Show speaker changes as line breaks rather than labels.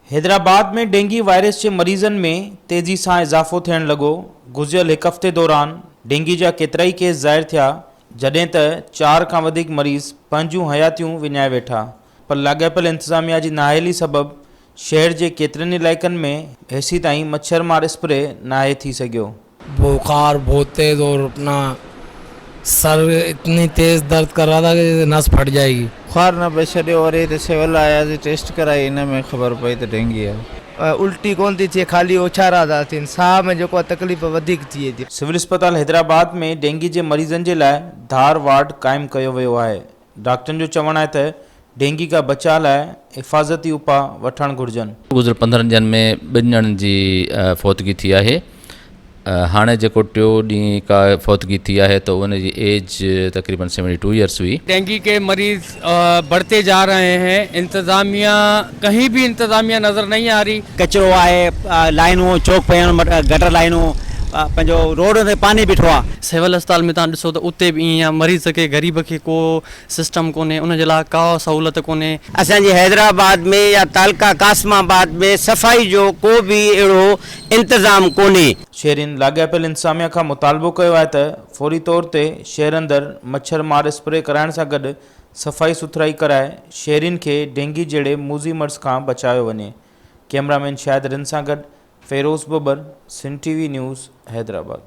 Hyderabad ۾ dengue virus جي مريضن ۾ تيزي سان اضافو ٿيڻ لڳو، گذريل هڪ هفتي دوران ڊينگي جا ڪيترائي ڪيس ظاهر ٿيا، جڏهن ته چار کان وڌيڪ مريض پنهنجون حياتيون وڃائي ويٺا، پر لاڳاپيل انتظاميا جي نااهلي سبب شهر جي ڪيترن علائقن ۾ هيسيتائين مڇر مار اسپري ناهي ٿي سگهيو.
بخار بهت تيز اور اپنا سر اتني تيز درد ڪر رها ٿا ڪه جيسي نس ڦٽ جائي گي.
بخار نه پئي ڇڏيو وري هتي سول آياسين ٽيسٽ ڪرائي ان ۾ خبر پئي ته ڊينگي آهي.
الٽي ڪونه ٿي ٿئي خالي اوڇارا ٿا ٿين ساهه ۾ جيڪو آهي تڪليف وڌيڪ ٿئي ٿي.
سول اسپتال حيدرآباد ۾ ڊينگي جي مريضن جي لاء ڌار وارڊ قائم ڪيو ويو آهي. ڊاڪٽرن جو چوڻ آهي ته ڊينگي کان بچاء لاء حفاظتي اپاء وٺڻ گهرجن.
گذريل 15 ڏينهن ۾ ٻن ڄڻن جي فوتگي ٿي آهي هاڻي جيڪو ٽيو ڏينهن ڪا فوتگي ٿي آهي ته ان جي ايج تقريبن سيونٽي ٽو ايئرس هئي.
ڊينگي ڪي مريض بڙهتي جا رهي هين انتظاميا ڪهين ڀي انتظاميا نظر نهين آ رهي.
ڪچرو آهي لائنون چوڪ پيون گٽر لائنون پنهنجو روڊ تي پاني بيٺو آ.
سول اسپتال ۾ تان ڏسو ته اتي به ائين آ مريض کي غريب کي ڪو سسٽم ڪونهي ان جي لاء ڪا سهولت ڪونهي.
اسان جي حيدرآباد ۾ يا تعلقه قاسم آباد ۾ صفائي جو ڪو به اهڙو انتظام ڪونهي.
شهرين لاڳاپيل انتظاميا کان مطالبو ڪيو آهي ته فوري طور تي شهر اندر مڇر مار اسپري ڪرائڻ سان گڏ صفائي سٿرائي ڪرائي شهرين کي ڊينگي جهڙي موذي مرض کان بچايو وڃي. ڪئميرا مين شاهد رند سان گڏ Feroz Babbar, Sindh T V news, Hyderabad.